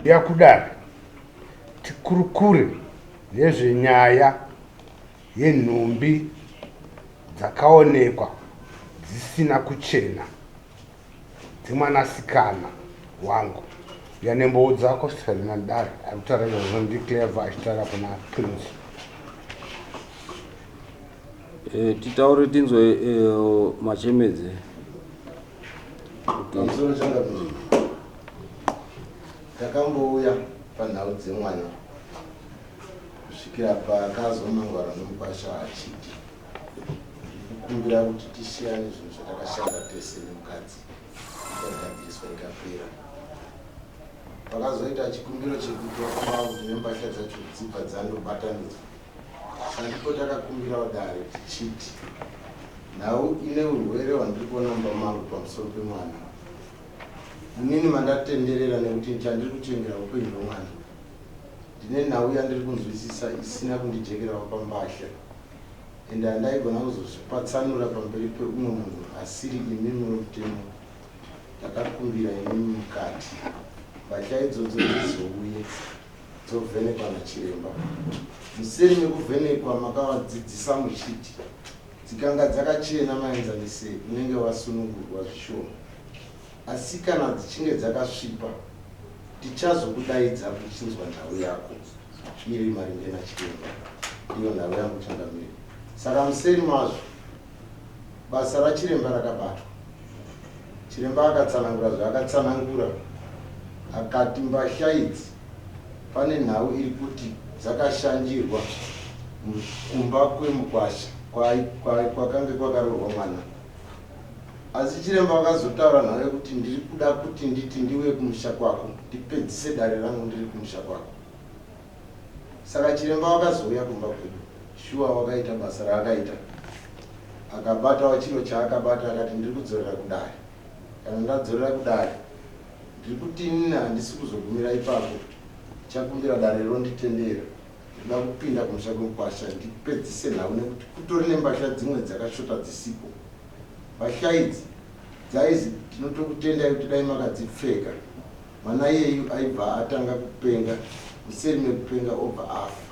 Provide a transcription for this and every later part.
Yakudare tikurukure nezvenyaya yenhumbi dzakaonekwa dzisina kuchena dzemwanasikana wangu yanemboudza kosifadina dare ari kutaura izvozvo ndiclever achitaura kuna prince. E, titaure tinzwe e, machemedze. Pamusoro changamire, takambouya panhau dzemwana kusvikira paakazomangwarwa nemukwasha achiti ndikukumbira kuti tishiyane zvinhu zvatakashanda tese nemukadzi ikagadziriswa ikapera. Pakazoita chikumbiro chekuti wakanga kuti nembatya dzacho dzibva dzandobatanidzwa Ndipo takakumbirawo dare tichiti nhau ine urwere hwandiri kuona mumba mangu pamusoro pemwana. Inini mandatenderera nekuti chandiri kuchengera upenyu hwemwana. Ndine nhau yandiri kunzwisisa isina kundijekerawo pambahla ende handaigona kuzozvipatsanura pamberi peumwe munhu asiri imimi wemutemo. Takakumbira imimi mukati mbatya idzodzo dzizouye. dzovhenekwa nachiremba. Museri mekuvhenekwa makavadzidzisa muchiti dzikanga dzakachena maenzanise unenge wasunungurwa zvishoma asi kana dzichinge dzakasvipa tichazokudaidza kuchinzwa nhau yako iri maringe nachiremba. Ndiyo nhau yangu changamire. Saka museri mazvo basa rachiremba rakabatwa. Chiremba akatsanangura zvaakatsanangura akati mbatya idzi pane nhau iri kuti dzakashanjirwa kumba kwemukwasha kwakange kwakaroorwa mwana. Asi chiremba vakazotaura nhau yekuti ndiri kuda kuti nditi ndiuye kumusha kwako ndipedzise dare rangu ndiri kumusha kwako. Saka chiremba wakazouya kumba kwedu shuwa wakaita basa raakaita akabatawo chiro chaakabata akati ndiri kudzorera kudare kana ndadzorera kudare ndiri kuti inini handisi kuzogumira ipapo ndichakumbira dare ronditendera ndinoda kupinda kumusha kwemukwasha ndipedzise nhau nekuti kutori nembatya dzimwe dzakashota dzisipo mbatya idzi dzaizi tinotokutendai kuti dai makadzipfeka Mwana iyeyu aibva atanga kupenga, museri mekupenga obva afa.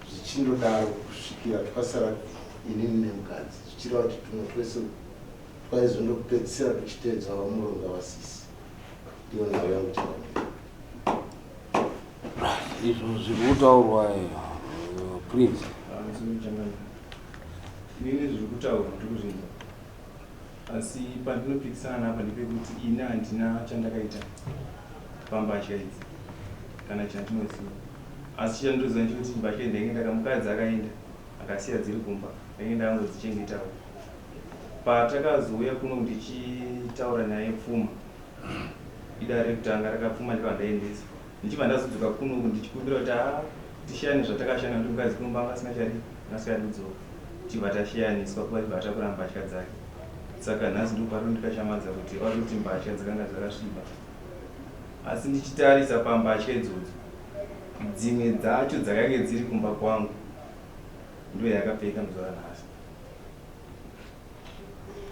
Zvichindodaro kusvikira twasara inini nemukadzi, zvichireva kuti tumwe twese twaizondopedzisira tuchiteedza vamuronga vasisi. Ndiyo nhau yangu changamire. Izvo zviri kutaurwa eh, Prince. Inini zviri kutaurwa ndiri kuzvinzwa. Asi pandinopikisana napa ndepekuti ini handina chandakaita pambatya idzi kana chandinoziva. Asi chandinoziva ndechekuti mbatya idzi ndainge ndaka mukadzi akaenda akasiya dziri kumba ndainge ndakangodzichengetawo. Patakazouya kuno ndichitaura nyaya yepfuma idare rekutanga rakapfuma ndikabva ndaendesa. Ndichibva ndazodzoka kuno ndichikumbira kuti haa tishiyane zvatakashiyana nekuti mukadzi kumba anga asina chadi asingadi kudzoka. Tichibva tashiyaniswa kuba achibva atakura mbatya dzake. Saka nhasi ndopari kundikashamadza kuti vari kuti mbatya dzakanga dzakasviba. Asi ndichitarisa pambatya idzodzo dzimwe dzacho dzakange dziri kumba kwangu ndiyo yakapfeka muzuva ranhasi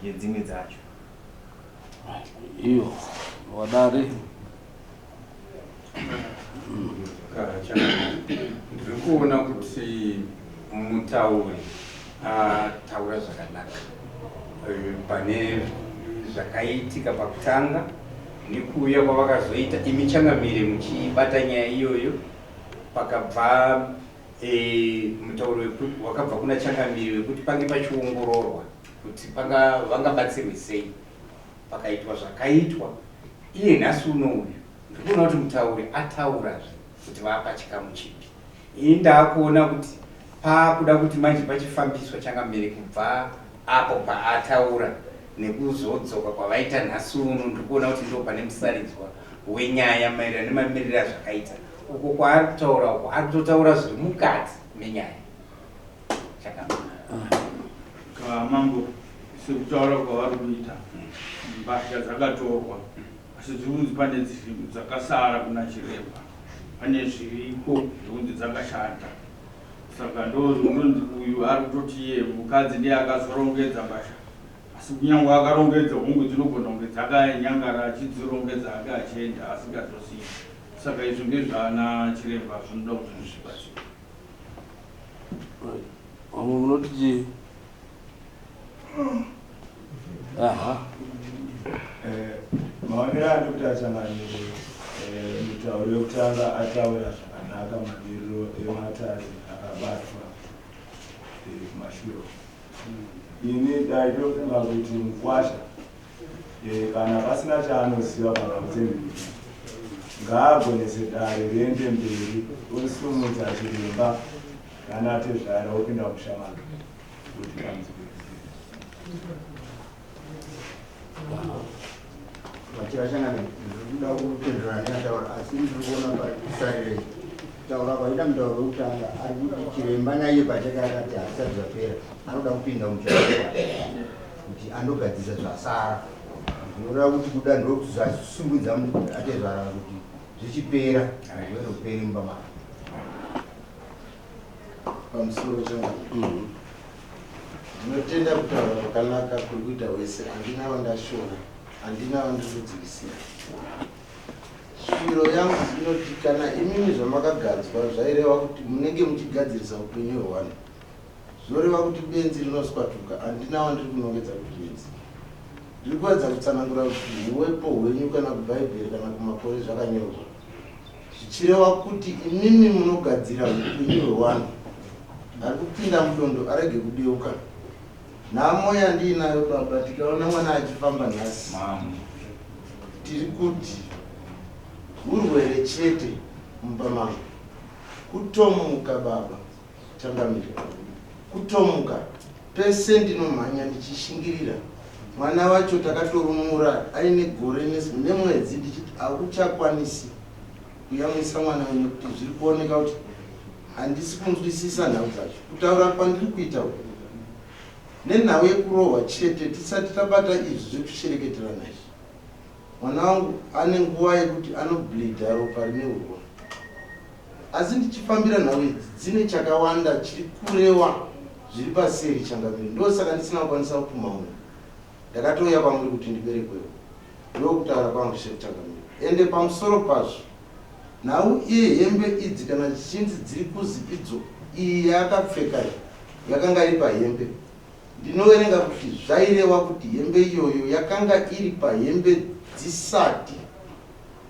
yedzimwe dzacho. Iyo wadare Ndiri kuona kuti mutauri ataura zvakanaka eh, pane zvakaitika pakutanga nekuuya kwavakazoita imi changamire muchibata nyaya iyoyo pakabva eh, mutauro wakabva kuna changamire wekuti pange pachiongororwa kuti vangabatsirwe sei pakaitwa zvakaitwa iye nhasi uno uyu ndikuona kuti mutauri ataurazve kuti vaapachikamu chipi ini ndaakuona kuti paakuda kuti manje pachifambiswa changamire kubva apo paataura Nekuzodzoka kwavaita nhasi uno ndiri kuona kuti ndipo pane musaridzwa wenyaya maererano nemamiriro azvakaita. Uko kwaari kutaura uko ari kutotaura zviri mukati menyaya. Chakanaka. Mambo, sekutaura kwavari kuita, mbatya dzakatorwa asi dziri kunzi pane dzakasara kuna chiremba, pane zviriko zvekunzi dzakashata. Saka ndozvinonzi uyu ari kutoti iye mukadzi ndiye akazorongedza mbatya, asi kunyange akarongedza hongu dzinogona kunge dzakanyangara achidzirongedza ake achienda asingazosiyi. Saka izvo ndezvaana chiremba zvinoda kuti zvibatsire. Vamwe munoti chii? Aha. Maonero andiri kuti achangamire, mutauri wekutanga ataura zvakanaka mamiriro ematare akabatwa kumashure. Ini ndaitofunga kuti mukwasha kana pasina chaanoziva panhau dzemhuri ngaagonese dare riende mberi osumudza chiremba kana atezvara opinda musha make kuti dambudziko ripere. Vachirashangana ndiri kuda kutenderana neataura asi ndiri kuona pasarirei kutaura kwaita mutauro wekutanga ari kuti chiremba naiye pachake akati hazvisati zvapera anoda kupinda muchiremba kuti andogadzirisa zvasara zvinoreva kuti kuda ndozvasungidza atezvara kuti zvichipera rwere rupere mumba make. Pamusoro changu ndinotenda kutaura kwakanaka kuri kuita wese, handina wandashora, handina wandiri kudzikisira. Shuviro yangu inoti kana imimi zvamakagadzwa zvaireva kuti munenge muchigadzirisa upenyu hwevanhu, zvoreva kuti benzi rinoswatuka, handina wandiri kunongedza kuti benzi. Ndiri kuedza kutsanangura kuti huwepo hwenyu kana kuBhaibheri kana kumakore zvakanyorwa zvichireva kuti imimi munogadzira hupenyu hwewanhu. Ari kupinda mudondo arege kudeuka. Nhamo yandiinayo baba, tikaona mwana achifamba nhasi tiri kuti hurwere chete mumba mangu. Kutomuka baba changamire, kutomuka pese ndinomhanya ndichishingirira. Mwana wacho takatorumura aine gore nemwedzi ndichiti hakuchakwanisi kuyamwisa mwana wenyu nekuti zviri kuoneka kuti handisi kunzwisisa nhau dzacho. Kutaura kwandiri kuita uku nenhau yekurohwa chete tisati tabata izvi zvekushereketerana izvi. Mwana wangu ane nguva yekuti anobleedha ropa rine urwa. Asi ndichifambira nhau idzi dzine chakawanda chiri kurewa zviri paseri changamire ndosaka ndisina kukwanisa kupumha munhu. Ndakatouya kwamuri kuti ndiberekwewo. Ndokutaura kwangu chef changamire. Ende pamusoro pazvo nhau yehembe idzi kana dzichinzi dziri kuzi idzo iyi yaakapfeka iyi yakanga iri pahembe ndinoverenga kuti zvairewa kuti hembe iyoyo yakanga iri pahembe dzisati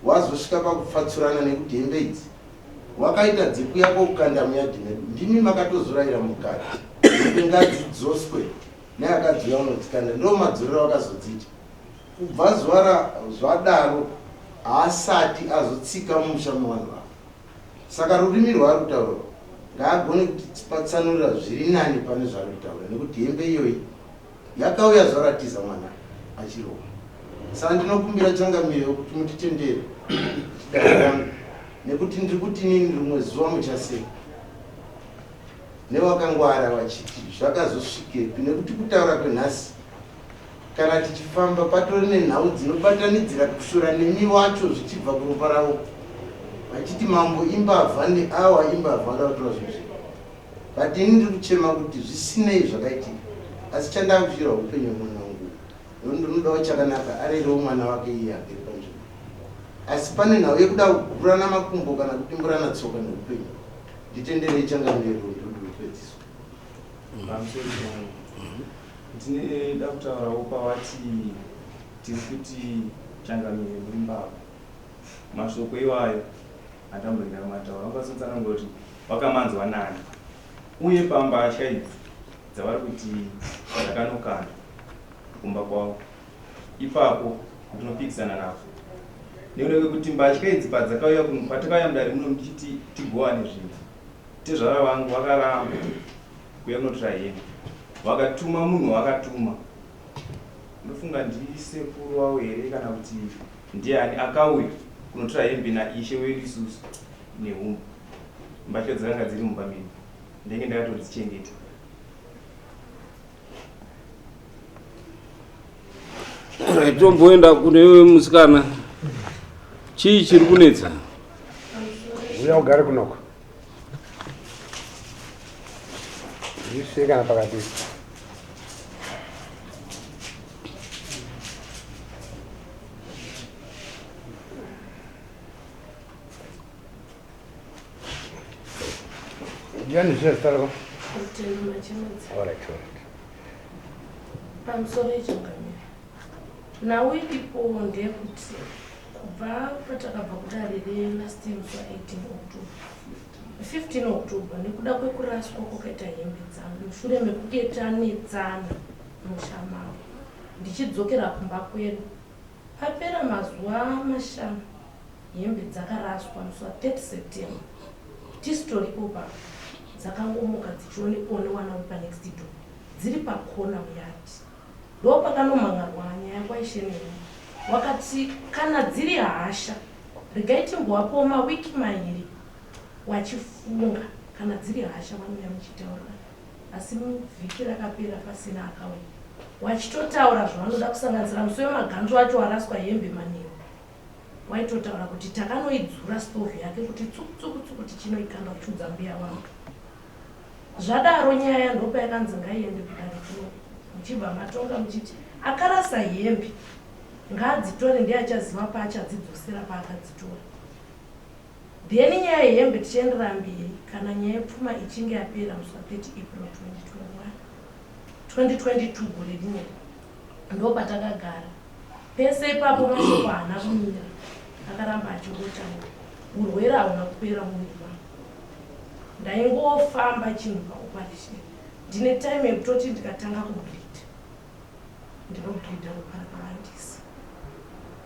Wazosvika pakupfatsurana nekuti hembe idzi wakaita dzekuya kokanda muyadhi medu ndimi makatozoraira mukati hembe ngadzidzoswe neakadziuya unodzikanda ndo madzorero akazodziita kubva zuva zvadaro haasati azotsika mumusha mevanhu ava saka rurimi rwaari kutaura ngaagone kutipatsanurira zviri nani pane zvaari kutaura nekuti hembe iyoyi Yakauya zvaratiza mwana achirohwa. Saka ndinokumbira changamire kuti mutitendere dare rangu nekuti ndiri kuti inini rimwe zuva muchaseka newakangwara vachiti zvakazosvikepi nekuti kutaura kwenhasi kana tichifamba patori nenhau dzinobatanidzira kushora nemi wacho zvichibva kuropa ravo vachiti mambo imbavha neawa imbavha vada kutora zvinhu zvedu But ini ndiri kuchema kuti zvisinei zvakaitika asi chandakutyira hupenyu hwemwana wangu nekuti ndinodawo chakanaka arerewo mwana wake iye agere panzvimbo asi pane nhau yekuda kugurana makumbo kana kudimburana tsoka neupenyu nditenderei changamire rwendo rwupedziswe. Pamusoro changu ndinoda kutaurawo pawati tiri kuti changamire muri mbavha mashoko iwayo Handamboenda kumataura ungatsotsanangura kuti wakamanzwa nani uye pambatya idzi dzavari kuti dzakanokandwa kumba kwavo ipapo ndinopikisana navo nekuda kwekuti mbatya idzi padzakauya patakauya mudare muno ndichiti tigowane zvinhu tezvara vangu vakaramba kuuya kunotora hembe vakatuma munhu wakatuma. Ndofunga ndisekuru wavo here kana kuti ndiani akauya kunotora hembe naishe wedu isusu nehumba. Mbatya dzakanga dziri mumba medu ndenge ndakatodzichengeta. Alright, tomboenda kune musikana. Chii chiri kunetsa? Uya ugare kunoko. Zvishe kana pakati. Ndiani zvine zita rako? Rutendo Machemedza. All right, all right. Pamusoro yechangamire. Nhau iripo ndeyekuti kubva patakabva kudare relast year musi wa 18 October 15 October nekuda kwekuraswa kwakaita hembe dzangu mushure mekunge tanetsana musha mavo ndichidzokera kumba kwedu papera mazuva mashanu Hembe dzakaraswa musi wa 30 September tisitoripo pano dzakangomuka dzichionekwawo newana wepanext door dziri pakona muyard. Ndopakanomhan'arwa nyaya kwaIshe Nehumi wakati kana dziri hasha regai timbovapawo maweek mairi wachifunga kana dziri hasha vanouya muchitaurirana asi vhiki rakapera pasina akauya wachitotaura zvavanoda kusanganisira musi wemaganzo acho waraswa hembe manheru Waitotaura kuti takanoidzura stove yake kuti tsuku tsuku tsuku tichinoikanda kuchiudza mbuya wangu. Zvadaro nyaya ndopayakanzi ngaiende kudare kuno muchibva matonga muchiti akarasa hembe ngaadzitore ndiye achaziva paachadzidzosera paakadzitora. Then nyaya yehembe tichaenderera mberi kana nyaya yepfuma ichinge yapera musi wa 30 April 2021 2022 gore rino ndopatakagara. Pese ipapo mashoko haana kumira, akaramba achingotaura. Urwere hauna kupera muviri mangu. Ndaingofamba chinhu paoperation. Ndine time yekutoti ndikatanga kubleed ndinobleeda ropa rakawandisa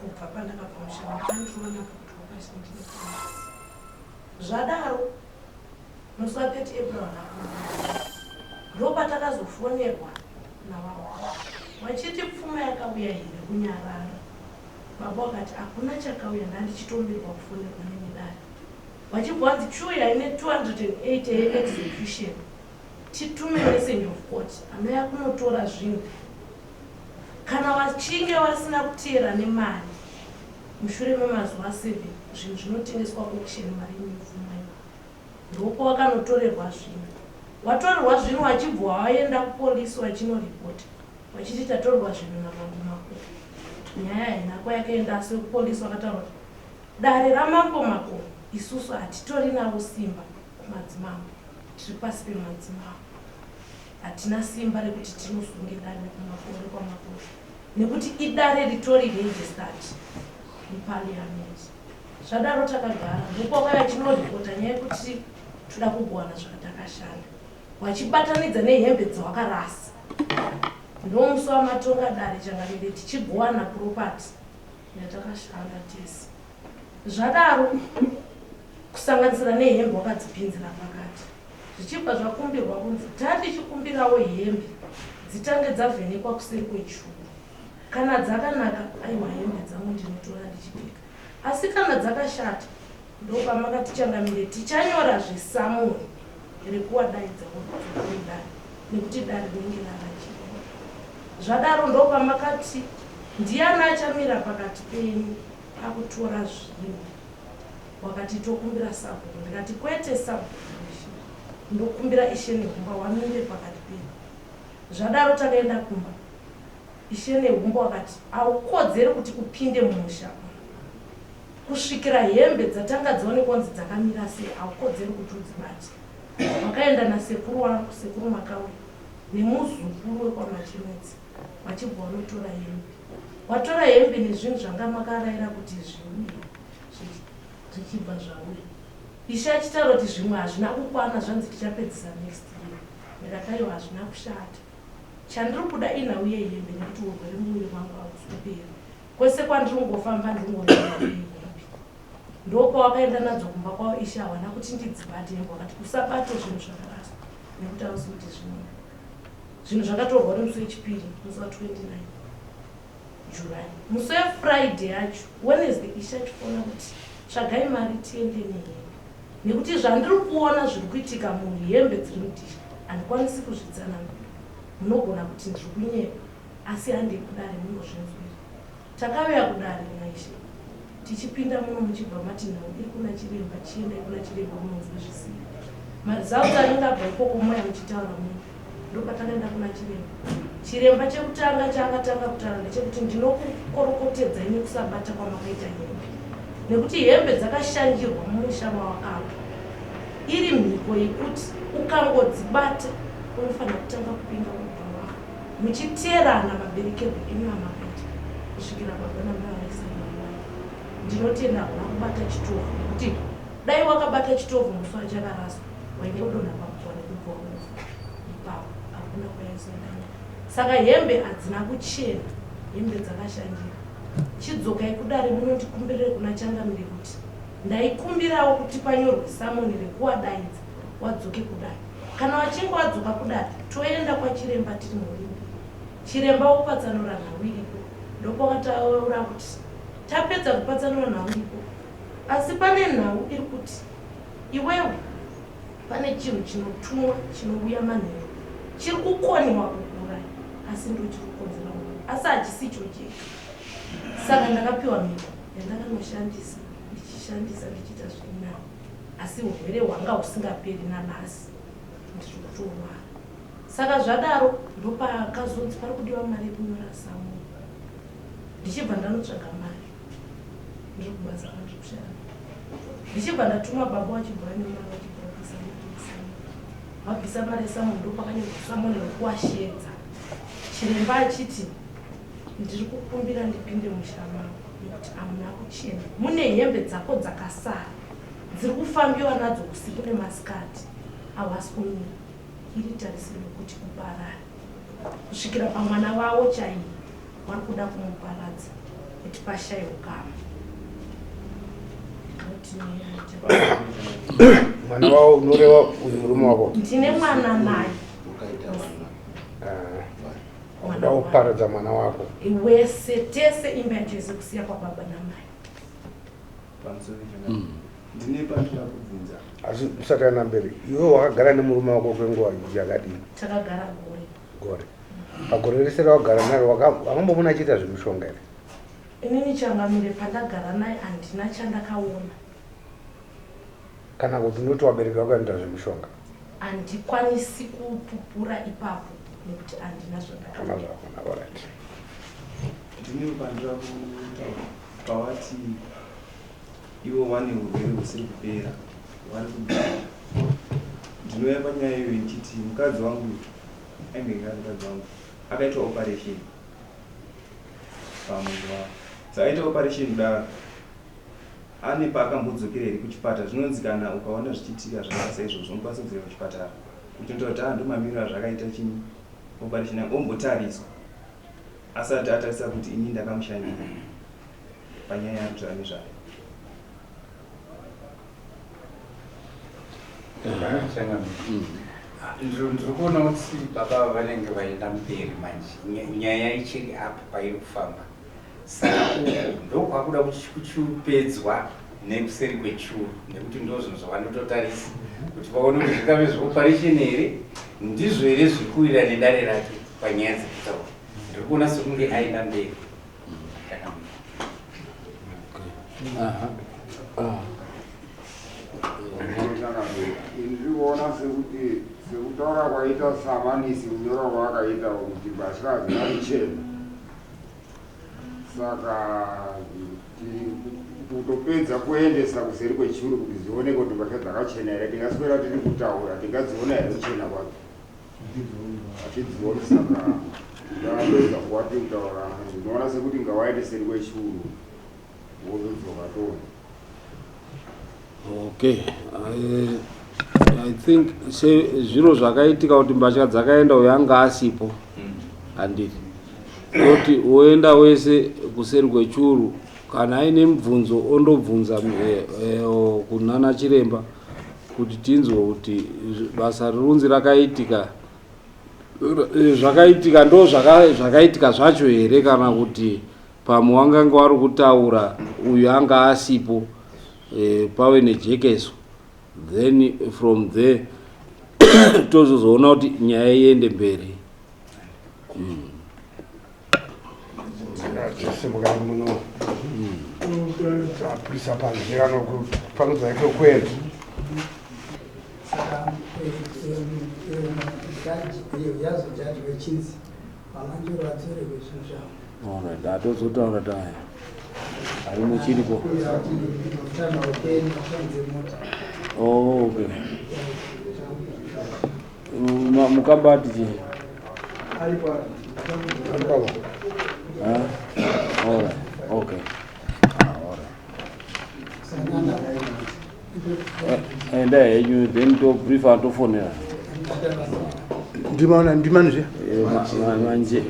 kubva pandakabva musha makandiona kuti operation ndine Zvadaro musi wa 30 April haana kuuya. Ndopatakazofonerwa nababa wachiti pfuma yakauya here kunyarara. Baba wakati hakuna chakauya ndandichitomirwa kufonerwa nemidare. Wachibva wanzi chiuyai ne 280 ye execution titume messenger of court anouya kunotora zvinhu kana wachinge wasina kuteera nemari mushure memazuva 7 zvinhu zvinotengeswa auction mari inopfuma iyoyo. Ndopawakanotorerwa zvinhu. Watorerwa zvinhu wachibva waenda kupolice wachinoripota wachiti tatorerwa zvinhu namambo Makomo. Nyaya haina kwayakaenda asi vekupolice vakataura kuti dare ramambo Makomo isusu hatitori navo simba kumadzimambo tiri pasi pemadzimambo. Hatina simba rekuti tinosunge dare rekumakore kwamakore nekuti idare ritori registered muparliament. Zvadaro takagara ndokwakauya chinoripota nyaya yekuti toda kugowana zvatakashanda wachibatanidza nehembe dzawakarasa ndomusi wamatonga dare changamire tichigowana property yatakashanda tese zvadaro kusanganisira nehembe wakadzipinzira pakati zvichibva zvakumbirwa kunzi tatichikumbirawo hembe dzitange dzavhenekwa kuseri kwechuru Kana dzakanaka aiwa hembe dzangu ndinotora ndichipfeka asi kana dzakashata ndopamakati changamire tichanyora zvesamoni rekuwadaidza kudare nekuti dare rinenge rarachirwa. Zvadaro ndopamakati ndiyani achamira pakati penyu pakutora zvinhu wakati tokumbira sabhuku ndikati kwete sabhuku ndokumbira ishe nehumba wamire pakati penyu. Zvadaro takaenda kumba Ishe Nehumbo akati, Haukodzeri kuti upinde mumusha umu kusvikira hembe dzatanga dzaonekwa kunzi dzakamira sei. Haukodzeri kuti udzibate. Wakaenda nasekuru wangu, sekuru Makauya, nemuzukuru wekwaMachemedza vachibva vanotora hembe. Watora hembe nezvinhu zvanga makaraira kuti zviuye zvichibva zvauya. Ishe achitaura kuti zvimwe hazvina kukwana zvanzi tichapedzisa next year. Ndikati aiwa hazvina kushata. Chandiri kuda inhau yehembe nekuti urwere mumuviri mangu hausi kupera. Kwese kwandiri kungofamba ndiri kungonzi hembe. Ndopawakaenda nadzo kumba kwavo ishe hawana kuti ndidzibate hembe wakati usabate zvinhu zvakaraswa nekuti hauzi kuti zvinhu zvinhu zvakatorwa nemusi wechipiri musi wa 29. July. Musi weFriday yacho, Wednesday Ishe achifona kuti tsvagai mari tiende nehembe nekuti zvandiri kuona zviri kuitika muhembe dziri mudhishi handikwanisi kuzvitsanangura. Munogona kuti ndiri kunyepa asi handei kudare munozvinzwira. Takauya kudare naIshe tichipinda muno muchibva mati nhau iri kuna chiremba chiendai kuna chiremba munonzwe zvisiri maresults anenge abva ikoko moya muchitaura muno ndopatakaenda kuna chiremba chiremba chekutanga chaakatanga kutaura ndechekuti ndinokukorokotedzai nekusabata kwamakaita hembe nekuti hembe dzakashanjirwa mumusha mawakabva iri mhiko yekuti ukangodzibata unofanira kutanga kupinga kubva wako muchiteerana maberekerwo enyu amakaita kusvikira baba namai vaisa mwana ndinotenda hauna kubata chitovu nekuti dai wakabata chitovu musi wachakaraswa waingodonha pakuwa nekubva wamufa ipapo hakuna kwayaizoenda saka hembe hadzina kuchena hembe dzakashanjira chidzokai kudare munondikumbirire kuna changamire kuti ndaikumbirawo kuti panyorwe samoni rekuwadaidza wadzoke kudare Kana vachinge vadzoka kudare toenda kwachiremba tiri mhuri mbiri. Chiremba wopatsanura nhau iripo ndopakataura kuti tapedza kupatsanura nhau iripo asi pane nhau iri kuti iwewe pane chinhu chinotumwa chinouya manheru chiri kukoniwa kukuuraya asi ndochiri kukonzera asi hachisicho chega. Saka ndakapiwa mhiko yandakanoshandisa ndichishandisa ndichiita zviri nani. asi urwere hwanga husingaperi nanhasi ndiri kutorwara saka zvadaro ndopakazonzi pari kudiwa mari yekunyora samu ndichibva ndanotsvaga mari ndiri kubasa kwandiri kushanda ndichibva ndatuma baba vachibva vane mari vachibva vabvisa mari yesamu vabvisa mari yesamu ndopakanyorwa samoni rekuwashedza chiremba achiti ndiri kukumbira ndipinde musha mako nekuti amuna kuchena mune hembe dzako dzakasara dziri kufambiwa nadzo usiku nemasikati hawasi kumira iri tarisiro yekuti uparare kusvikira pamwana wavo chaiye wari kuda kumuparadza kuti pashaye ukama. Mwana wavo unoreva uyu murume wako? Ndine mwana naye. Wakuda kuparadza mwana wako wese tese imba yacho yese kusiya kwababa namai. Pamusoro mm. Ndine pandinoda kubvunza. Asi usati aenda mberi, iwe wakagara nemurume wako kwenguva yakadii? Takagara gore. Gore. Pagore rese rawagara naro wakambomuona achiita zvemishonga here? Inini changamire pandagara naye handina chandakaona. Kana kuti unoti wabereki vako vanoita zvemishonga? Handikwanisi kupupura ipapo nekuti handina zvandakaona. Kana zvakaona, alright. Ndine pandinoda kutaura pawati ivo vane urwere husiri kupera vari kugara. Ndinouya panyaya iyoyo ndichiti mukadzi wangu ainge ari mukadzi wangu akaitwa operation pamunhu wavo. Saka aita operation kudaro ane paakambodzokera here kuchipatara zvinonzi kana ukaona zvichiitika zvakaita saizvozvo unokwanisa kudzokera kuchipatara uchinotaura kuti ah ndomamiriro azvakaita chini operation yangu ombotariswa asati atarisa kuti ini ndakamushanyira panyaya yaari kutaura nezvayo. Ndiri kuona kuti baba ava vanenge vaenda mberi manje nyaya ichiri apo pairi kufamba saka uku ndokwakuda kuchipedzwa nekuseri kwechuru nekuti ndo zvinhu zvavanototarisa kuti vaone kuti zvingave zveoperation here ndizvo here zviri kuwirira nedare rake panyaya dzekutaura ndiri kuona sekunge aenda mberi Ndiri kuona sekuti sekutaura kwaita samanisi kunyora kwaakaita kuti mbatya hadzina kuchena saka kutopedza kuendesa kuseri kwechuru kuti dzioneke kuti mbatya dzakachena here tingaswera tiri kutaura tingadziona here kuchena kwadzo hatidzioni saka ndapedza kuva tiri kutaura ndinoona sekuti ngawaende seri kwechuru wozodzoka toona Okay, I, I think se zviro zvakaitika kuti mbatya dzakaenda uyo anga asipo handiti kuti woenda wese kuseri kwechuru kana aine mubvunzo ondobvunza eh, eh, kunana chiremba kuti tinzwe kuti basa rirunzi rakaitika eh, zvakaitika ndo zvakaitika zvacho here kana kuti. Pamwe wanganga wari kutaura uyu anga asipo eh, pave nejekeso then from there tozozoona kuti nyaya iende mberi. Simukai muno apurisa panzira nokufanudza iko kuenda. Saka jaji yazojaji wechinzi vamanjoro vadzorerwe zvinhu zvavo. Alright, atozotaura taya. Ari muchiripo. Oh, okay. Mukabati chii? Huh? Alright, okay. Ah, alright. Enda henyu then tobriefa tofonera. Ndimaona ndimani zve?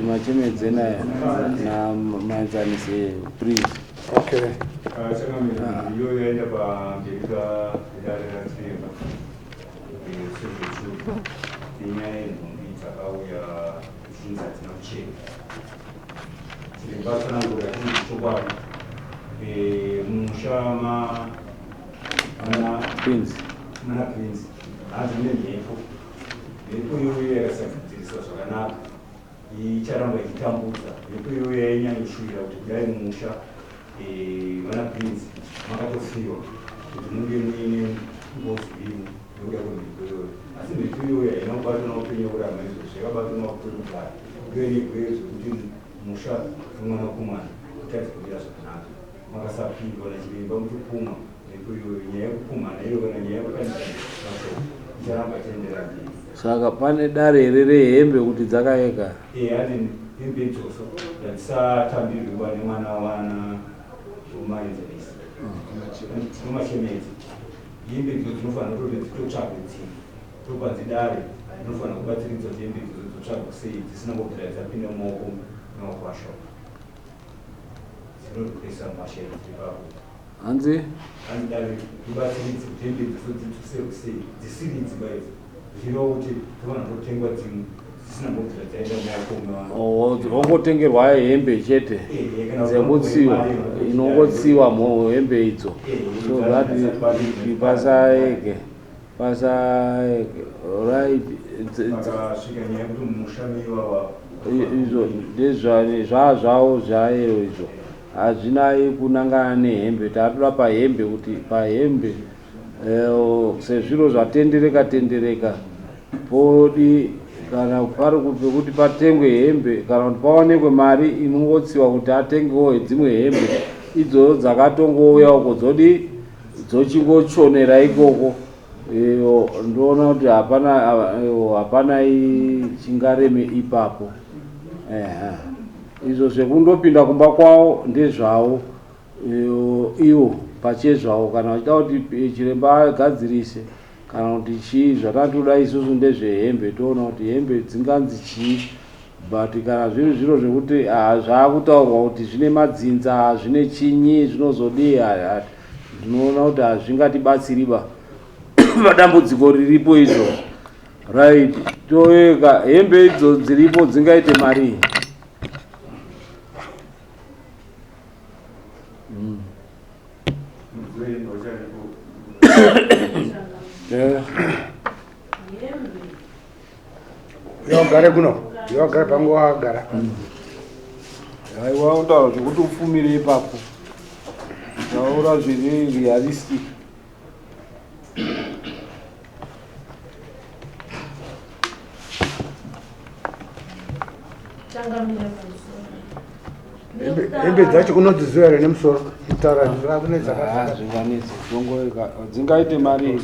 Machemedze naye namaenzanise please. Okay. Iyo yaenda pamberi pedare rachiremba sezvechuru nenyaya yenhumbi dzakauya dzichinzi hadzina kuchena. Chiremba atsanangura chinzi chokwadi mumusha mana Prince. Mana Prince hanzi mune mhepo. Mhepo iyoyo yakasagadziriswa zvakanaka icharamba ichitambudza. Mhepo iyoyo yainyanyoshuwira kuti kudai mumusha vana Prince makatofiwa kuti munge muine ngozi irimo nekuda kwemhepo iyoyo. Asi mhepo iyoyo haina kubatwa naupenyu hwekurarama izvozvo, yakabatwa nemakuperugare uye negwere zvekuti musha wemwanakomana utadze kumira zvakanaka. Makasapindwa nachiremba muchipumha mhepo iyoyo, nyaya yekupumhana iyo kana nyaya yekukandirana mashoko icharamba ichienderera mberi. Saka pane dare here rehembe kuti dzakaeka? Eya, hembe idzodzo ngadzisatambirwe ba nemwana wana womaenzanisi nomachemedzi. Hembe idzodzo dzinofanira kutoti dzitotsvagwe dzimwe, topanzi dare rinofanira kubatsiridza kuti hembe idzodzo dzotsvagwa sei dzisina kubvira dzapinda mumaoko memakwasha dzinorwisa mhasha idzi ipapo. Hanzi? Hanzi dare ribatsiridze kuti hembe idzodzo dzidzoserwe sei dzisiri idziba idzi, zvichireva kuti dzofanira kutotengwa dzimwe dzisina kubvira dzaenda mumaoko mevanhu. Oh, ongotengerwa hembe chete dzekutsiwa, inongotsiwa hembe idzo so that pasaeke pasaeke right. Pakasvika nyaya yekuti mumusha meivava Izvo ndezvazvavo zvayo izvo hazvinai kunangana nehembe. Tatoda pahembe kuti pahembe sezviro zvatendereka tendereka podi kana pari pekuti patengwe hembe kana kuti paonekwe mari inongotsiwa kuti atengewo dzimwe hembe idzodzo dzakatongouya uko dzodi dzochingochonera ikoko. Iyo ndoona kuti hapana hapana chingareme ipapo. Ehe. Izvo zvekundopinda kumba kwavo ndezvavo ivo pachezvavo, kana vachida kuti chiremba agadzirise kana kuti chii, zvatatoda isusu ndezvehembe, toona kuti hembe dzinganzi chii. But kana zviri zviro zvekuti zvakutaurwa kuti zvine madzinza zvine chinyi zvinozodii, ndinoona kuti hazvingatibatsiri ba padambudziko riripo izvo. Right, toeka hembe idzo dziripo dzingaite marii? Yogare kuno, yogare pangu wagara. Aiwa, utaura zvekuti upfumire ipapo, taura zviri realistic. Changamira pamusoro. Hembe dzacho unodziziva here nemusoro? Kutaura kune dzakati. Zvinganetsa zvongoeka dzingaite mari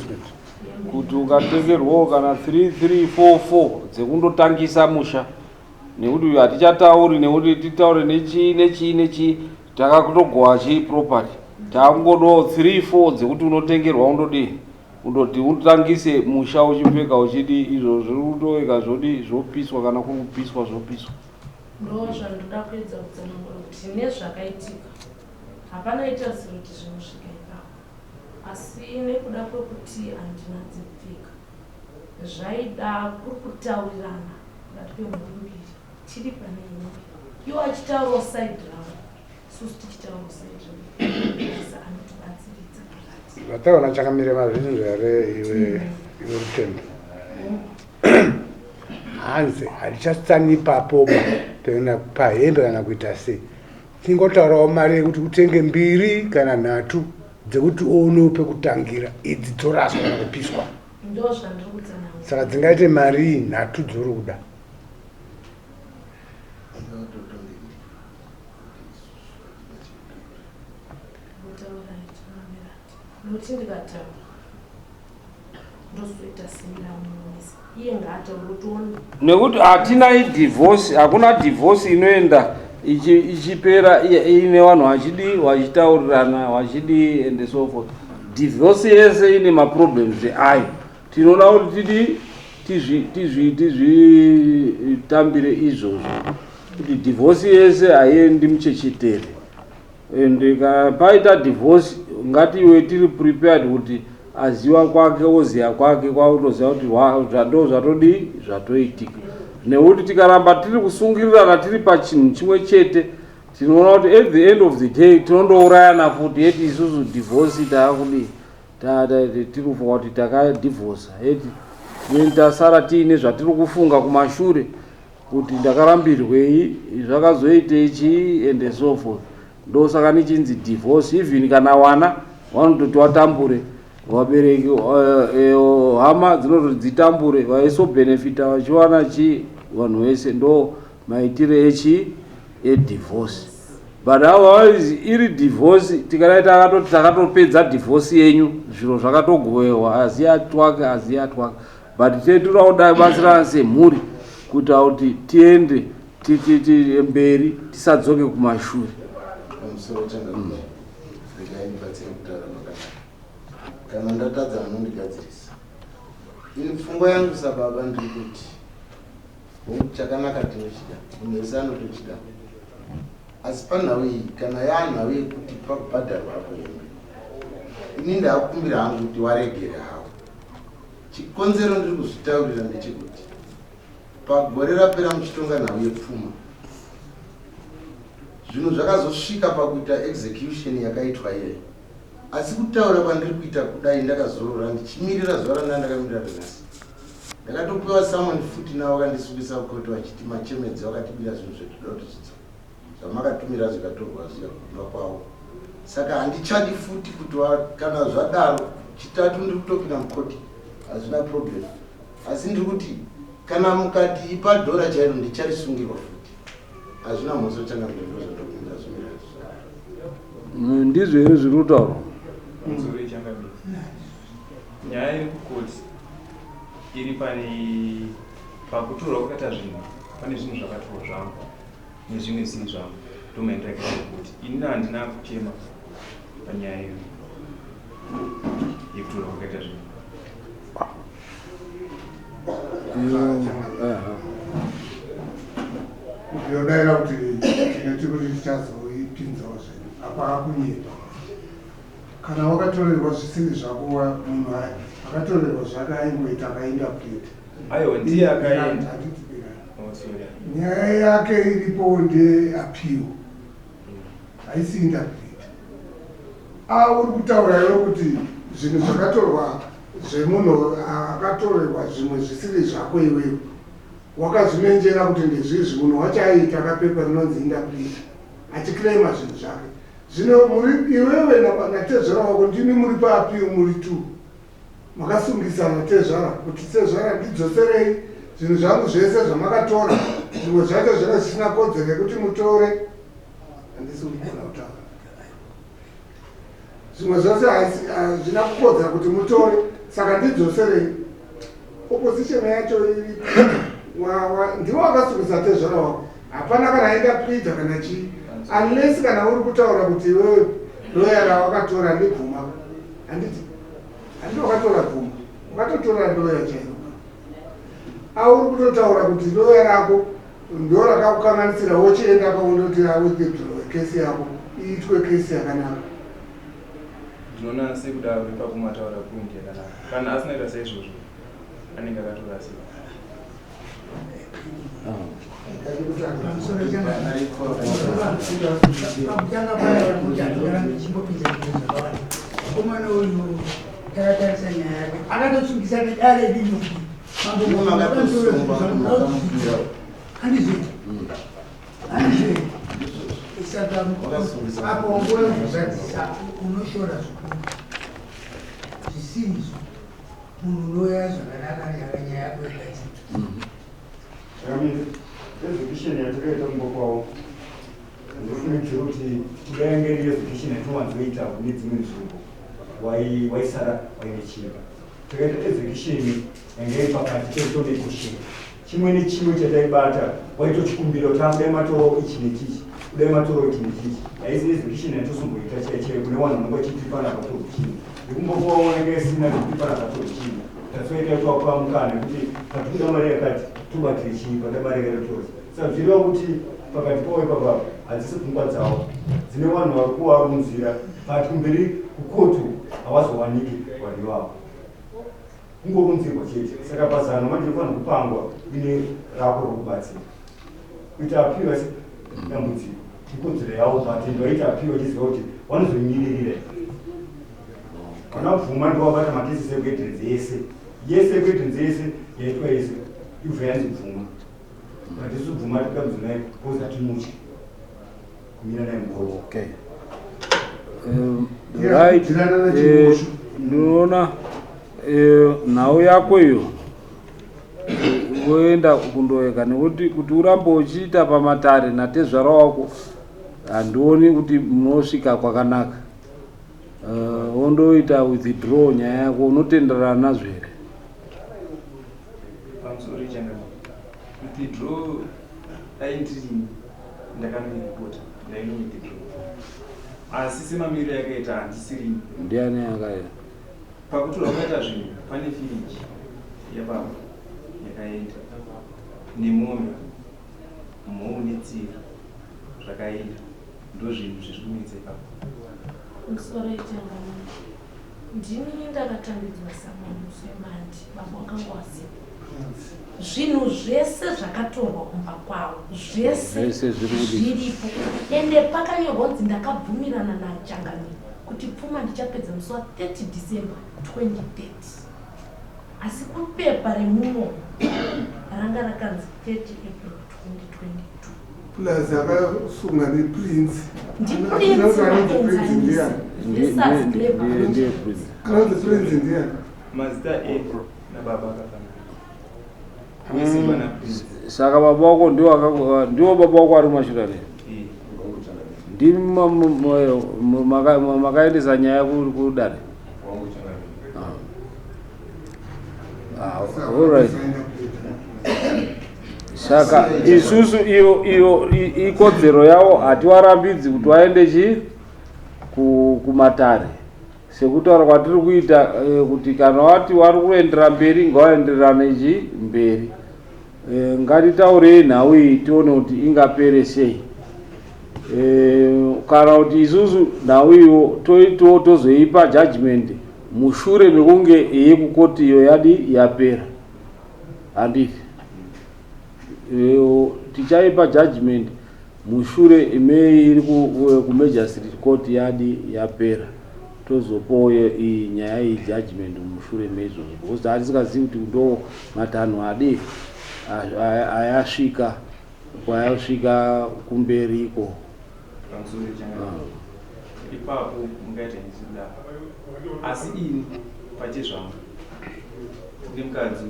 kuti ukatengerwawo kana 3 3 4 4 dzekundotangisa musha, nekuti hatichatauri nekuti titaure nechii nechii nechii, takakutogowa chii property, takungodawo 3 4 dzekuti unotengerwa undodii undoti utangise musha uchipfeka uchidi izvo zviri kutoeka zvodi zvopiswa, kana kuri kupiswa zvopiswa. Ndo zvandoda kuedza kutsanangura kuti nezvakaitika hapana itarisiro kuti zvinosvika ipapo, asi nekuda kwekuti handina dzekupfeka zvaida kuri kutaurirana pakati pemhuri mbiri tiri pane imwe, iwo achitaurawo side ravo. Isusu tichitaura saizvozvo anotibatsiridza pakati. Zvataona chakamire mazvinzwa here iwe iwe Rutendo? Hanzi hatichasani ipapo ba pahembe kana kuita sei. Tingotaurawo mari yekuti utenge mbiri kana nhatu dzekuti uonewo pekutangira idzi dzoraswa kana kupiswa. Ndozvandiri kutsanangura. Saka dzingaite marii nhatu dzori kuda? Nokuti ndikataura ndozoita sendamuomesa iye ngaataure tione. Nekuti hatina divorce, hakuna divorce inoenda ichipera iine vanhu vachidii, vachitaurirana, vachidii and so forth. Divorce yese ine maproblems ayo. Tinoda kuti tidii, tizvitambire izvozvo kuti divorce yese haiendi muchechetere. And kana paita divorce ngatiwe tiri prepared kuti aziva kwake oziva kwake kwakutoziva kuti ndo zvatodii zvatoitika. Nekuti tikaramba tiri kusungirirana tiri pachinhu chimwe chete tinoona kuti at the end of the day tinondourayana futi yeti isusu divorce taakudii tiri kufunga kuti takadivorsa yeti tasara tiine zvatiri kufunga kumashure kuti ndakarambirwei zvakazoitei chii and so forth. Ndosaka nichinzi divorce even kana wana vanototi watambure vabereki hama dzinototi dzitambure vaisobenefita vachiwana chii vanhu vese ndo maitire echi edivorce. But otherwise iri divorce tikadai takatoti takatopedza divorce yenyu zviro zvakatogowewa aziya twake aziya twake but tetoda kudai batsirana semhuri kuita kuti tiende mberi tisadzoke kumashure. Pamusoro changamire, regai ndibatsire kutaura makanaka. Kana ndatadza munondigadzirisa. Ini pfungwa yangu sababa ndiri kuti hongu chakanaka tinochida, munhu wese anotochida. Asi panhau iyi kana yaanhau yekuti pakubhadharwa apo hembe, ini ndakumbira hangu kuti waregere hawo. Chikonzero ndiri kuzvitaurira ndechekuti pagore rapera muchitonga nhau yepfuma, zvinhu zvakazosvika pakuita execution yakaitwa iyeyo. Asi kutaura kwandiri kuita kudai ndakazorora ndichimirira zuva randanga ndakamirira renhasi. Ndakatopiwa summon futi navo vakandisungisa kukoti vachiti machemedzi vakatibira zvinhu zvedu toda kuti zvidzoke. Zvamakatumira zvikatorwa zviya kumba kwavo. Saka handichadi futi kuti kana zvadaro chitatu ndiri kutopinda mukoti hazvina problem. Asi ndiri kuti kana mukati ipa dhora chairo ndicharisungirwa futi. Hazvina mhosva changamire ndozvandokumbira zvimira izvi. Ndizvo here zviri kutaurwa? Nzuri changamire. Nyaya iri kukoti iri pane pakutorwa kwakaita zvinhu, pane zvinhu zvakatorwa zvangu nezvimwe zvisiri zvangu ndomaendera akaita kukoti. Ini handina kuchema panyaya iyo yekutorwa kwakaita zvinhu. Ndinodaira kuti tinoti kuti tichazoipinzawo zvedu apa akunyepa. Kana wakatorerwa zvisiri zvako munhu akatorerwa zvake aingoita akaenda plate. Aiwa ndiye akaenda. Oh, sorry. Nyaya yake iripo ndeappeal. Haisi interpret. Uri kutaura iwe kuti zvinhu zvakatorwa zvemunhu akatorerwa zvimwe zvisiri zvako iwewe. Wakazvimenjera kuti ndezvizvi munhu wacho aiita kapepa rinonzi interpret achiclaima zvinhu zvake. Zvino muri iwewe natezvara wako ndimi muri paappeal muri two. Makasungisana tezvara kuti tezvara ndidzoserei zvinhu zvangu zvese zvamakatora zvimwe zvacho zvanga zvisina kodzero yekuti mutore. Handisi kugona kutaura. Zvimwe zvose hazvina kukodzera kuti mutore saka ndidzoserei. Opposition yacho iri ndiwo wakasungisa tezvara wako. Hapana kana aenda pleader kana chii unless kana uri kutaura kuti iwewe lawyer rawakatora ndibvuma. Handiti handiti wakatora bvuma wakatotora lawyer chairo. Auri kutotaura kuti lawyer rako ndo rakakukanganisira wochienda paundoti awithdraw kesi yako iitwe kesi yakanaka. Ndinoona sekudaro ipapo mataura point yakanaka. Kana asina kuita saizvozvo anenge akatorasika. Pakutanga paya kuti handirambe ndichimbopinza zvinhu zvakawanda. Mukomana uyu takatarisa nyaya yake akatotsungisa nedare rino kuti mambo handizvo handizvo saka apo nguva yekuzadzisa unoshora zvikuru zvisirizvo munhu unouya zvakanaka nyaya yako ikaisa. Changamire, execution yatakaita kumba kwavo ndofungidzira kuti kudai yange iri execution yatinowanzoita kune dzimwe nzvimbo waisara waine chimwe. Takaita execution yanga iri pakati pekutonegotiate chimwe nechimwe chataibata waitochikumbira kuti kudai matorawo ichi nechichi, kudai matorawo ichi nechichi. Haisi execution yatosomboita chaiyo chaiyo kune vanhu vanenge vachiti panapa torwa chimwe nekumba kwavo vanenge isina zvekuti panapa torwa chimwe. That's why taitwapa mukana wekuti patikuda mari yakati tobatire chii pada mari yakati totora saka zvireva kuti pakati pavo ipapa hadzisi pfungwa dzavo dzine vanhu vari kuvarunzira but kumberi kukotu havazowaniki vanhu ivavo kungorunzirwa chete saka pazano manje unofanira kupangwa uine rako rokubatsira kuita apiwa dambudziko ikodzero yavo but ndoita apiwa chiziva kuti vanozonyiririra Kana bvuma ndowabata makesi ekuedrenzi yese yese ekuedrenzi yese yaitwa yese ibva yanzi bvuma but isu bvuma tikuda mudzimai because hatimutyi kumira naye mukoti. Okay. Right. Ndinoona nhau yako iyo voenda kundoeka nekuti kuti urambe uchiita pamatare natezvara wako handioni kuti munosvika kwakanaka. Wondoita withdraw nyaya yako unotenderana nazvo here? Pamusoro changamire, withdraw dai ndirini ndakanoiripota ndaino withdraw, asi semamiriro yakaita handisirini. Ndiani akaita? Pakutorwa kwaita zvinhu pane firiji yababa yakaenda nemombe, mhou netsiru zvakaenda. Ndozvinhu zviri kunetsa ipapo. Musoro ichangamire. Ndini ndakatambidzwa samusi wemandi baba wakanga wasipo. Zvinhu zvese zvakatorwa kumba kwavo zvese zviripo ende pakanyorwa kunzi ndakabvumirana nachangamire kuti pfuma ndichapedza musi wa 30 December 2030 asi kupepa remuno ranga rakanzi 30 April 2022. Plus akasunga neprince. Ndiye prince. Anonzi prince ndiani? Mazita e nababa akafanana. Saka baba wako ndiwo baba wako ari kumashure ne? Ndimi makaendesa nyaya kudare? Alright. Saka isusu iyo iyo ikodzero yavo hatiwarambidzi kuti waende chi kumatare sekutaura kwatiri kuita kuti kana wati wari kuendera mberi ngawaenderane chi mberi. Ngatitaurei nhau iyi tione kuti ingapere sei. Kana kuti isusu nhau iyo tozoipa judgment mushure mekunge yekukoti iyo yadi yapera. Handiti tichaipa judgment mushure meiri kumagistrate court yadi yapera, tozopawo iyi nyaya iyi judgment mushure meizvozvo, because hatisingazivi kuti ndo matanho adi ayasvika kwayasvika kumberiko. Ipapo mungaita ndizodaro, asi ini pachezvangu nemukadzi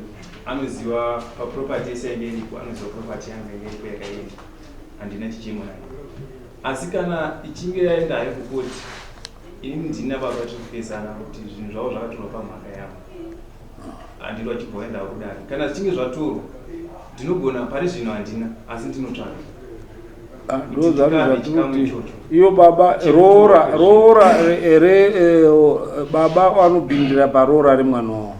anoziva paproperty yese yange iripo, anoziva property yangu yange iripo yakaenda, handina chichemo nayo. Asi kana ichinge yaenda hayo kukoti, inini ndina baba tiri kupesana kuti zvinhu zvavo zvakatorwa pamhaka yavo, handidi vachibva vaenda kudare. Kana zvichinge zvatorwa ndinogona, pari zvino handina, asi ndinotsvaka. Ndozvazvo zvatikuti iyo baba roora roora re baba vanopindira paroora remwana wavo.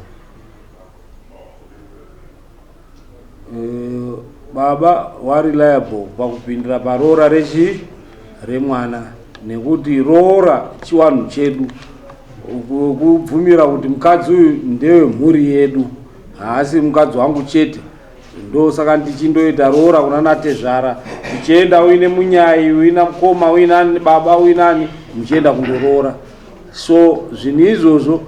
Baba vari liable pakupindira paroora rechi remwana, nekuti roora chiwanhu chedu kubvumira kuti mukadzi uyu ndewemhuri yedu, haasi mukadzi wangu chete. Ndosaka ndichindoita roora kuna natezvara, tichienda uine munyai, uina mukoma, uina baba, uinani, muchienda kundoroora. So zvinhu izvozvo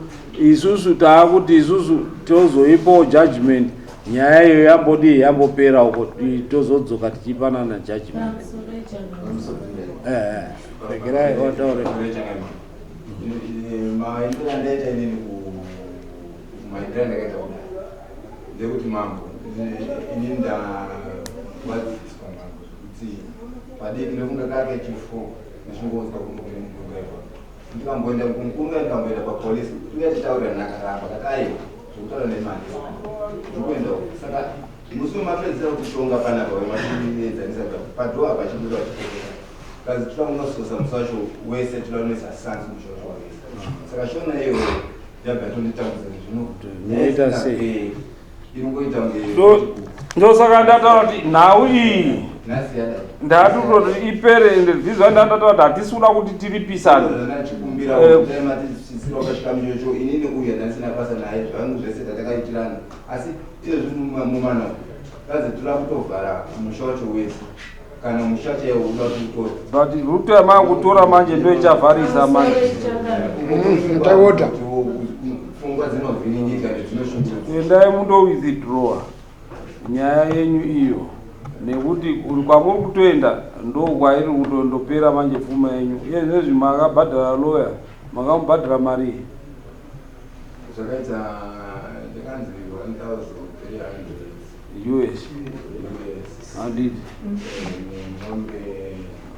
isusu taakuti isusu tozoipawo judgment nyaya iyo yambodii yambopera uko, tozodzoka tichipanana judgment. Regerai wataure. Maindira andaita inini, maindira ndakaita kudai ndekuti mambo, inini ndawadziswa mambo zvekuti padiki ndofunga kake chifo ndichingonzwa kumukunga ipapo, ndikamboenda kumukunga, ndikamboenda papolisi, uya titaurira nakaramba kati aiwa, zvekutaura nemari ndikuenda. Saka musi wemapedzisira kutitonga panapa wematiedzanisa padho apa chibuda vachipokera kazi toda kunososa musi wacho wese, toda kunoisa sansi musha wacho wavese. Saka shona iyoyo yabva yatonditambudza zvino. Munoita sei? Iri kungoita kunge Ndosaka ndataura kuti nhau iyi nhasi yadai. Ndatototi ipere, ende dzizva ndandataura kuti hatisi kuda kuti tiripisane. Ndachikumbira kuti dai matisisira ukasvika muchocho, inini uyu handisina basa naye, zvangu zvese tatakaitirana, asi izvezvi mumana kazi toda kutovhara musha wacho wese, kana musha chaiwo uda kuti utore. But route yamaakutora manje ndo ichavharisa manje. Taota. Pfungwa dzinovhiringika dzinoshungurudza. Endai mundo withdrawa nyaya yenyu iyo, nekuti uri kwamuri kutoenda ndo kwairi kutondopera manje pfuma yenyu. Iye zvinezvi makabhadhara lawyer, makamubhadhara mari? Zvakaita ndakanzi 1300 US? US. Handiti? Mombe.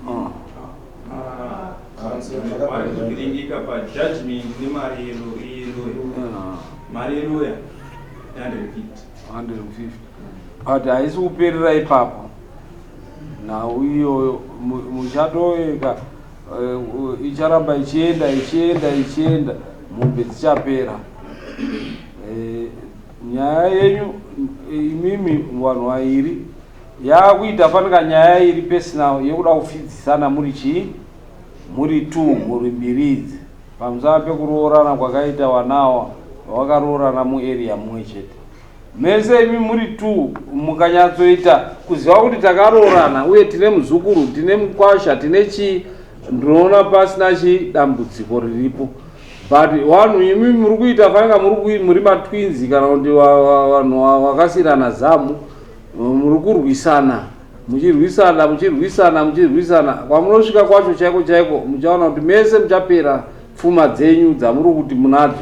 Ah. Vari kuvhiringika pajudgment nemari yeloya. Mari yeloya 150. 150, but haisi kuperera ipapo nhau iyoyo. Muchatoeka icharamba ichienda, ichienda, ichienda, mombe dzichapera. Nyaya yenyu imimi vanhu vairi yaakuita fanika nyaya iri personal yekuda kufidzisana muri chii, muri two, muri mbiri idzi, pamusana pekuroorana kwakaita vanawa vakaroorana muarea mumwe chete. Mese imi muri two mukanyatsoita kuziva kuti takaroorana uye tine muzukuru, tine mukwasha, tine chii, ndinoona pasina chidambudziko riripo. But vanhu imi muri kuita fanika muri matwins kana kuti vanhu vakasiyirana zamu, muri kurwisana, muchirwisana, muchirwisana, muchirwisana. Kwamunosvika kwacho chaiko chaiko muchaona kuti mese muchapera pfuma dzenyu dzamuri kuti munadzo,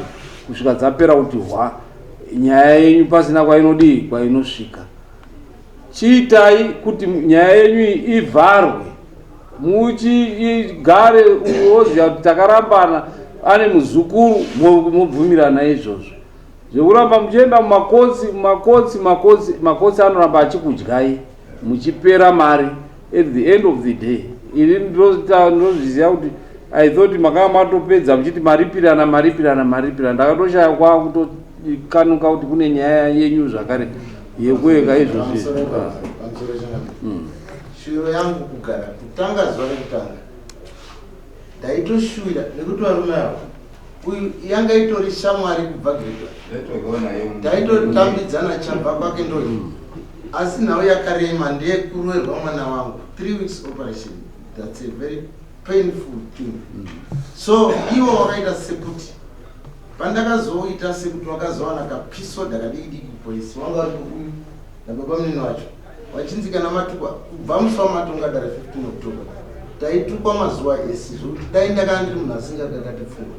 kusvika dzapera kuti hwa, nyaya yenyu pasina kwainodii, kwainosvika. Chiitai kuti nyaya yenyu iyi ivharwe, muchigare woziva kuti takarambana, ane muzukuru, mobvumirana izvozvo. Zvekuramba muchienda mumakotsi, mumakotsi, makotsi, makotsi anoramba achikudyai muchipera mari at the end of the day. Ini ndinozviziva kuti I thought makanga matopedza muchiti maripirana, maripirana, maripirana. Ndakatoshaya kwakutokanuka kuti kune nyaya yenyu zvakare yekueka izvozvi. Pamusoro changamire, shuviro yangu kugara kutanga zuva rekutanga ndaitoshuwira nekuti varume ava, uyu yanga itori shamwari kubva grade, taitotambidzana chabva kwake ndoi. Asi nhau yakarema ndeyekuroerwa mwana wangu, 3 weeks operation, that's a very painful thing. So ivo wakaita sekuti pandakazoita sekuti wakazowana kapisoda kadiki diki kupolisi, wanga uri uyu nababa munini wacho wachinzi kana matukwa kubva musi wamatonga dare 15 October, taitukwa mazuva ese, zvokuti dai ndakanga ndiri munhu asingakakati pfungwa,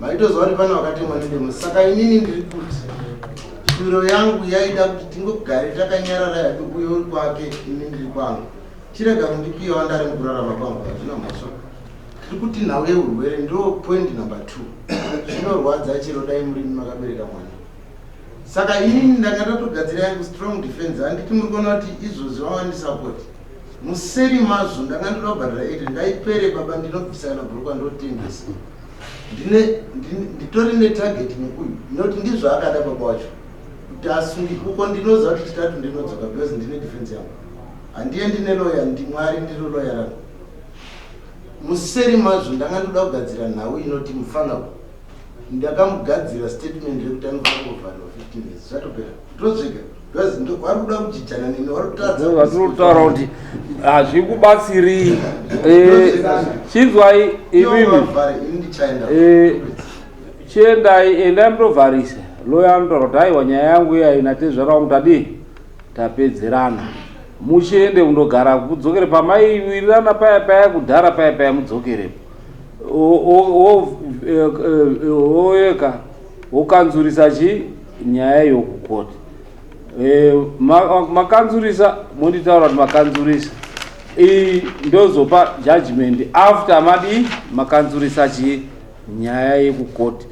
maitoziva kuti pane vakatemwa nedemo. Saka inini ndiri kuti shuviro yangu yaida kuti tingogare takanyarara yadu, uyo uri kwake, ini ndiri kwangu, chirega kundipiwa ndari mukurarama kwangu, hazvina mhosva. Tiri kuti nhau yeurwere ndo point number two. Zvinorwadza chero dai murimi makabereka mwana. Saka inini ndanga ndatogadzira yangu strong defense. Handiti muri kuona kuti izvozvi vavandisapoti museri mazvo? Ndanga ndoda kubhadhara 8 ndaipere baba, ndinobvisa kana bhurukwa ndotengesa. Nditori netarget nekuyu nekuti ndizvo akada baba wacho kuti asungi uko. Ndinoziva kuti chitatu ndinodzoka because ndine defense yangu, handiendi neloya, ndimwari ndiro loya rangu. Museri mazvo ndanga ndoda kugadzira nhau inoti mufana ndakamugadzira statement rekuti anofanira kuvharirwa 15 years, zvatopera, ndozvega. Because vari kuda kujijana neni, vari kutadza. Vatinotaura kuti hazvikubatsiri. Eh, chinzwai imimi. Eh, chiendai, endai mutovharisa. Loya anotaura kuti aiwa nyaya yangu iya ina tezvara wangu tadii tapedzerana. Muchiende kundogara kudzokere pamaiwirirana paya paya kudhara paya paya mudzokerepo. Woyeka wokanzurisa chi nyaya yokukoti. Makanzurisa monditaura kuti makanzurisa. Iyi ndozopa judgment after madi makanzurisa chi nyaya yekukoti,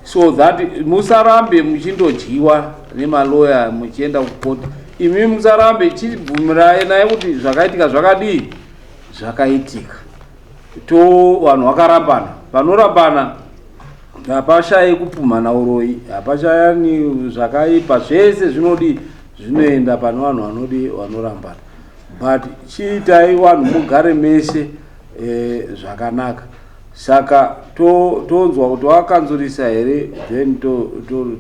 so that musarambe muchindodyiwa nemaloya muchienda kukoti. Imi musarambe, chibvumirai naye kuti zvakaitika zvakadii, zvakaitika. To vanhu vakarambana, vanorambana hapashayi kupumhana uroyi, hapashayani zvakaipa, zvese zvinodi zvinoenda pane vanhu vanodi vanorambana. But chiitai vanhu mugare mese zvakanaka. Saka tonzwa kuti wakanzurisa here, then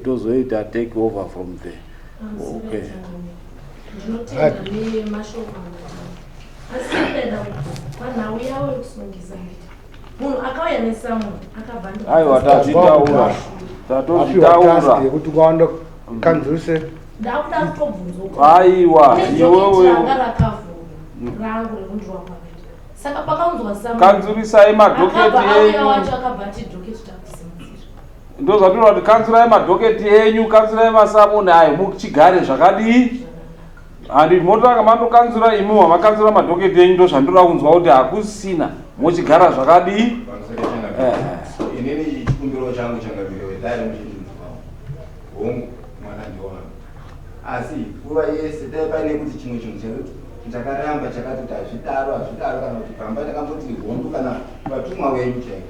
tozoita take over from there. Okay. Ndinotenda nemashoko amataura, asi ndaida kubvunza panhau yavo yekusungisa nditi munhu akauya nesummon akabva. Aiwa, tazvitaura, tatozvitaura. Yekuti ukaenda kanzurise. Ndakuda kutobvunzwa. Aiwa, iwewe. Ranga rakavhurwa rangu rekundiwa kwakaita, saka pakaunzwa summon. Kanzurisai madhoketi Akabva auya enyu. Wacho akabva ati dhoketi takusimudzira. Ndozvatinoda kuti kanzurai madhoketi enyu, kanzurai masummon ayo, muchigare zvakadii. Handi motanga mandokanzura imi wamakanzura madhoketi enyu, ndozvandoda kunzwa kuti hakusina, mochigara zvakadii. Inini chikumbiro changu changamire wedare, muchindinzwawo, hongu mwana ndiwangu, asi nguva yese dai paine kuti chimwe chinhu chekuti ndakaramba chakati kuti hazvidaro, hazvidaro, kana kuti pamba ndakamboti hondo kana vatumwa wenyu chaiko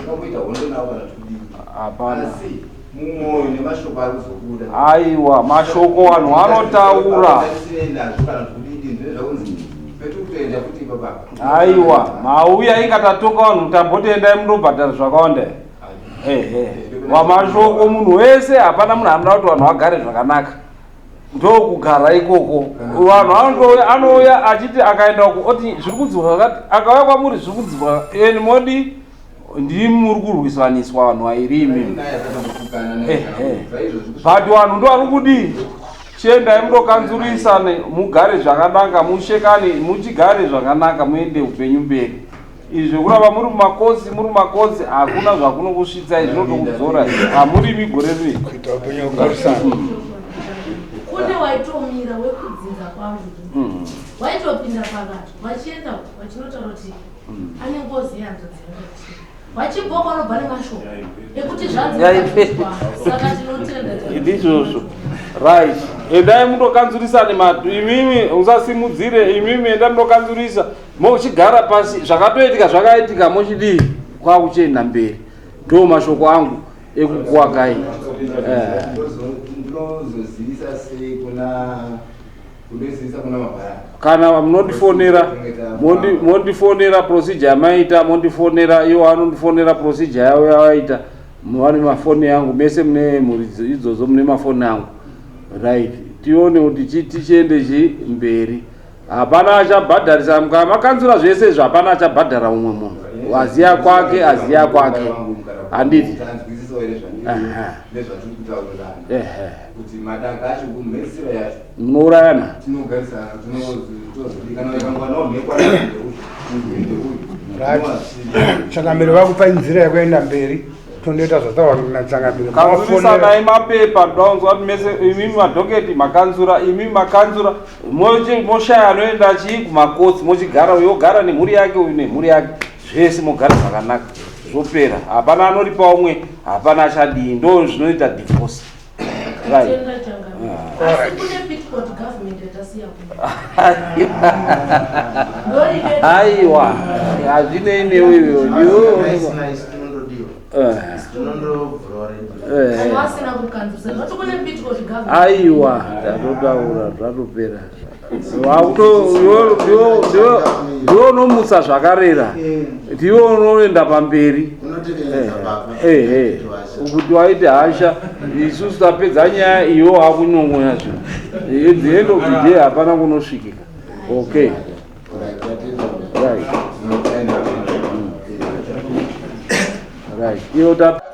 ndakamboita hondo navo kana kuti kudii. Hapana. Asi mumwoyo nemashoko ari kuzobuda. Aiwa, mashoko vanhu vanotaura. Tarisirei nazvo kana kuti kudii, ndine zvakunzi petiri kutoenda kuti baba. Aiwa, mauya ikatatonga vanhu tambotoendai mundobhadhara zvakawanda. Ehe, wamashoko munhu wese, hapana munhu anoda kuti vanhu vagare zvakanaka. Ndokugara ikoko vanhu anotouya, anouya achiti akaenda uko oti zviri kudzimwa zvakati, akauya kwamuri zviri kudzimwa eni modi ndimi muri kurwisaniswa vanhu vairi imimi. But vanhu ndo vari kudii, chiendai mundokanzurisane, mugare zvakanaka, mushekane, muchigare zvakanaka, muende upenyu mberi. Izvi zvekuramba muri mumakosi, muri mumakosi, hakuna zvakunokusvitsai, zvinotokudzora hamurimi gore rinei. Kuita upenyu hwekugarisana. Kune waitomira wekudzinza kwangu, waitopinda pakati vachienda vachinotaura kuti ane ngozi yehanzvadzi yangu, vachibva vanobva nemashoko ekuti zvanzi. Saka tinotenda. Ndizvozvo, right, endai mundokanzurisane. Imimi usasimudzire, imimi endai mundokanzurisa, mochigara pasi, zvakatoitika zvakaitika, mochidii kwakuchienda mberi. Ndo mashoko angu ekukuwakai. Ndinozozivisa sei kuna kundozivisa kuna mabharani? Kana munondifonera, mondifonera procedure yamaita, mondifonera, iwo anondifonera procedure yavo yavaita. Vane mafoni yangu mese, mune mhuri idzodzo mune mafoni angu, right? Tione kuti tichiende chi mberi. Hapana achabhadharisa kana makanzura zvese izvo, hapana achabhadhara umwe munhu. Aziya kwake, aziya kwake, handiti? Tanzwisisawo here nezvatiri kutaurirana kuti madaka acho kumhedzisiro yacho Munourayana. Tinogarisana, tozodikana ikangwanawo mhekwa ndeuyu. Right, changamire vakupa nzira yekuenda mberi, tondoita zvataurwa nachangamire. Kanzurisanai mapepa, ndoda kuti mese imimi madhoketi makanzura, imimi makanzura, moshaya anoenda chii kumakosi, mochigara, uyu ogara nemhuri yake, uyu nemhuri yake, zvese mogara zvakanaka, zvopera. Hapana anoripa umwe, hapana achadii, ndo zvinoita divorce, right? Tenda changamire, asi kune pitcourt government yatasiya kuno. Aiwa, hazvinei newewe. Kana vasina kukanzurisa zvati kune pitcourt government. Aiwa, tatotaura, zvatopera. Ndiwe unomutsa zvakarera, ndiwe unoenda pamberi kuti waite hasha. Isusu tapedza nyaya, iwe wakunyongonya zvinhu. At the end of the day hapana kunosvikika. Okay, right, iwe.